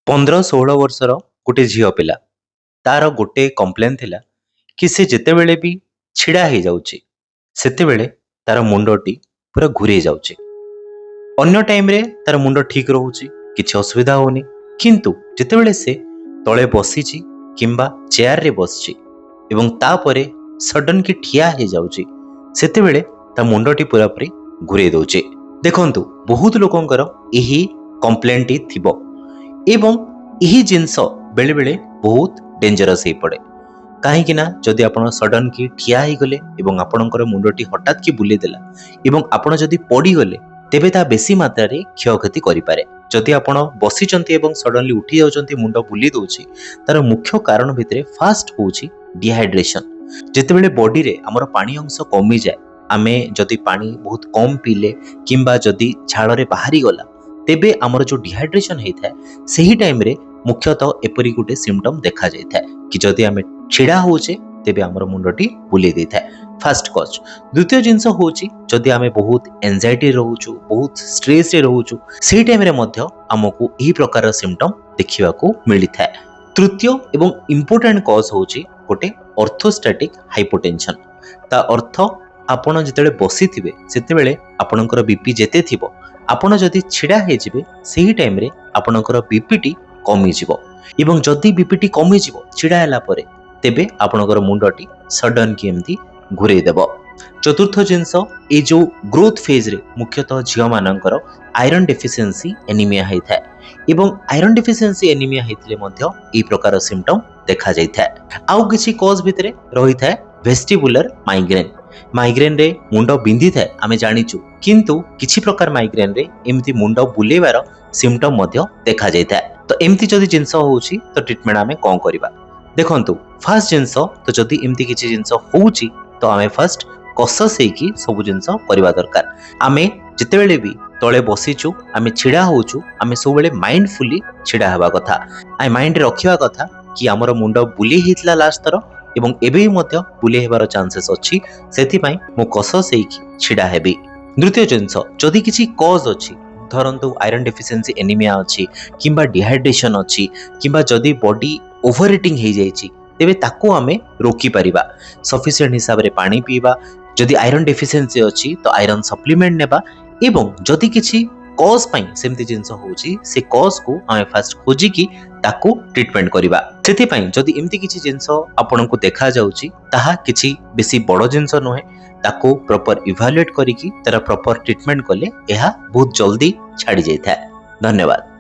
15-16 ବର୍ଷର ଗୋଟେ ଝିଅ ପିଲା, ତାର ଗୋଟେ କମ୍ପ୍ଲେନ୍ ଥିଲା କି ସେ ଯେତେବେଳେ ବି ଛିଡ଼ା ହେଇଯାଉଛି, ସେତେବେଳେ ତାର ମୁଣ୍ଡଟି ପୁରା ଘୁରେଇ ଯାଉଛି। ଅନ୍ୟ ଟାଇମ୍ରେ ତାର ମୁଣ୍ଡ ଠିକ୍ ରହୁଛି, କିଛି ଅସୁବିଧା ହଉନି, କିନ୍ତୁ ଯେତେବେଳେ ସେ ତଳେ ବସିଛି କିମ୍ବା ଚେୟାରରେ ବସିଛି ଏବଂ ତାପରେ ସଡନ୍ କି ଠିଆ ହେଇଯାଉଛି, ସେତେବେଳେ ତା ମୁଣ୍ଡଟି ପୁରାପୁରି ଘୁରେଇ ଦେଉଛି। ଦେଖନ୍ତୁ, ବହୁତ ଲୋକଙ୍କର ଏହି କମ୍ପ୍ଲେନ୍ଟି ଥିବ ଏବଂ ଏହି ଜିନିଷ ବେଳେବେଳେ ବହୁତ ଡେଞ୍ଜରସ୍ ହେଇପଡ଼େ। କାହିଁକି ନା ଯଦି ଆପଣ ସଡନ୍ କି ଠିଆ ହେଇଗଲେ ଏବଂ ଆପଣଙ୍କର ମୁଣ୍ଡଟି ହଠାତ୍ କି ବୁଲେଇଦେଲା ଏବଂ ଆପଣ ଯଦି ପଡ଼ିଗଲେ, ତେବେ ତାହା ବେଶୀ ମାତ୍ରାରେ କ୍ଷୟକ୍ଷତି କରିପାରେ। ଯଦି ଆପଣ ବସିଛନ୍ତି ଏବଂ ସଡନଲି ଉଠି ଯାଉଛନ୍ତି, ମୁଣ୍ଡ ବୁଲି ଦେଉଛି, ତାର ମୁଖ୍ୟ କାରଣ ଭିତରେ ଫାଷ୍ଟ ହେଉଛି ଡିହାଇଡ୍ରେସନ୍। ଯେତେବେଳେ ବଡିରେ ଆମର ପାଣି ଅଂଶ କମିଯାଏ, ଆମେ ଯଦି ପାଣି ବହୁତ କମ୍ ପିଇଲେ କିମ୍ବା ଯଦି ଝାଳରେ ବାହାରିଗଲା, ତେବେ ଆମର ଯେଉଁ ଡିହାଇଡ୍ରେସନ୍ ହେଇଥାଏ, ସେହି ଟାଇମ୍ରେ ମୁଖ୍ୟତଃ ଏପରି ଗୋଟେ ସିମ୍ପଟମ୍ ଦେଖାଯାଇଥାଏ କି ଯଦି ଆମେ ଛିଡ଼ା ହେଉଛେ, ତେବେ ଆମର ମୁଣ୍ଡଟି ବୁଲେଇ ଦେଇଥାଏ। First cause. ଦ୍ୱିତୀୟ ଜିନିଷ ହେଉଛି, ଯଦି ଆମେ ବହୁତ ଏନ୍ଜାଇଟି ରହୁଛୁ, ବହୁତ ଷ୍ଟ୍ରେସ୍ରେ ରହୁଛୁ, ସେଇ ଟାଇମ୍ରେ ମଧ୍ୟ ଆମକୁ ଏହି ପ୍ରକାରର ସିମ୍ପଟମ୍ ଦେଖିବାକୁ ମିଳିଥାଏ। ତୃତୀୟ ଏବଂ ଇମ୍ପୋର୍ଟାଣ୍ଟ କଜ୍ ହେଉଛି ଗୋଟେ ଅର୍ଥୋଷ୍ଟାଟିକ୍ ହାଇପୋଟେନସନ୍। ତା ଅର୍ଥ, ଆପଣ ଯେତେବେଳେ ବସିଥିବେ, ସେତେବେଳେ ଆପଣଙ୍କର ବିପି ଯେତେ ଥିବ, ଆପଣ ଯଦି ଛିଡ଼ା ହେଇଯିବେ, ସେହି ଟାଇମ୍ରେ ଆପଣଙ୍କର ବିପିଟି କମିଯିବ ଏବଂ ଯଦି ବିପିଟି କମିଯିବ ଛିଡ଼ା ହେଲା ପରେ, ତେବେ ଆପଣଙ୍କର ମୁଣ୍ଡଟି ସଡନ୍ କି ଏମିତି ଘୁରେଇ ଦେବ। ଚତୁର୍ଥ ଜିନିଷ, ଏଇ ଯେଉଁ ଗ୍ରୋଥ୍ ଫେଜ୍ରେ ମୁଖ୍ୟତଃ ଝିଅମାନଙ୍କର ଆଇରନ୍ ଡେଫିସିଏନ୍ସି ଏନିମିଆ ହେଇଥାଏ ଏବଂ ଆଇରନ୍ ଡେଫିସିଏନ୍ସି ଏନିମିଆ ହେଇଥିଲେ ମଧ୍ୟ ଏହି ପ୍ରକାର ସିମ୍ପଟମ୍ ଦେଖାଯାଇଥାଏ। ଆଉ କିଛି କଜ୍ ଭିତରେ ରହିଥାଏ ଭେଷ୍ଟିବୁଲାର ମାଇଗ୍ରେନ୍। ମାଇଗ୍ରେନ୍ରେ ମୁଣ୍ଡ ବିନ୍ଧିଥାଏ, ଆମେ ଜାଣିଛୁ, କିନ୍ତୁ କିଛି ପ୍ରକାର ମାଇଗ୍ରେନ୍ରେ ଏମିତି ମୁଣ୍ଡ ବୁଲେଇବାର ସିମ୍ପଟମ୍ ମଧ୍ୟ ଦେଖାଯାଇଥାଏ। ତ ଏମିତି ଯଦି ଜିନିଷ ହେଉଛି, ତ ଟ୍ରିଟମେଣ୍ଟ ଆମେ କ'ଣ କରିବା? ଦେଖନ୍ତୁ, ଫାର୍ଷ୍ଟ ଜିନିଷ ତ ଯଦି ଏମିତି କିଛି ଜିନିଷ ହେଉଛି, ତ ଆମେ ଫାର୍ଷ୍ଟ କସସ୍ ହେଇକି ସବୁ ଜିନିଷ କରିବା ଦରକାର। ଆମେ ଯେତେବେଳେ ବି ତଳେ ବସିଛୁ, ଆମେ ଛିଡ଼ା ହେଉଛୁ, ଆମେ ସବୁବେଳେ ମାଇଣ୍ଡଫୁଲି ଛିଡ଼ା ହେବା କଥା। ଆମେ ମାଇଣ୍ଡରେ ରଖିବା କଥା କି ଆମର ମୁଣ୍ଡ ବୁଲେଇ ହେଇଥିଲା ଲାଷ୍ଟ ଥର ଏବଂ ଏବେ ବି ମଧ୍ୟ ବୁଲେଇ ହେବାର ଚାନ୍ସେସ୍ ଅଛି, ସେଥିପାଇଁ ମୁଁ କସସ୍ ହେଇକି ଛିଡ଼ା ହେବି। ଦ୍ୱିତୀୟ ଜିନିଷ, ଯଦି କିଛି କଜ୍ ଅଛି, ଧରନ୍ତୁ ଆଇରନ୍ ଡେଫିସିଏନ୍ସି ଏନିମିଆ ଅଛି କିମ୍ବା ଡିହାଇଡ୍ରେସନ୍ ଅଛି କିମ୍ବା ଯଦି ବଡି ଓଭର ଇଟିଂ ହେଇଯାଇଛି, ତେବେ ତାକୁ ଆମେ ରୋକିପାରିବା ସଫିସିଏଣ୍ଟ ହିସାବରେ ପାଣି ପିଇବା, ଯଦି ଆଇରନ୍ ଡେଫିସିଏନ୍ସି ଅଛି ତ ଆଇରନ୍ ସପ୍ଲିମେଣ୍ଟ ନେବା ଏବଂ ଯଦି କିଛି କଜ୍ ପାଇଁ ସେମିତି ଜିନିଷ ହେଉଛି, ସେ କଜ୍କୁ ଆମେ ଫାଷ୍ଟ ଖୋଜିକି ତାକୁ ଟ୍ରିଟମେଣ୍ଟ କରିବା। ସେଥିପାଇଁ ଯଦି ଏମିତି କିଛି ଜିନିଷ ଆପଣଙ୍କୁ ଦେଖାଯାଉଛି, ତାହା କିଛି ବେଶୀ ବଡ଼ ଜିନିଷ ନୁହେଁ। ତାକୁ ପ୍ରପର ଇଭାଲୁଏଟ୍ କରିକି ତାର ପ୍ରପର ଟ୍ରିଟମେଣ୍ଟ କଲେ ଏହା ବହୁତ ଜଲ୍ଦି ଛାଡ଼ି ଯାଇଥାଏ। ଧନ୍ୟବାଦ।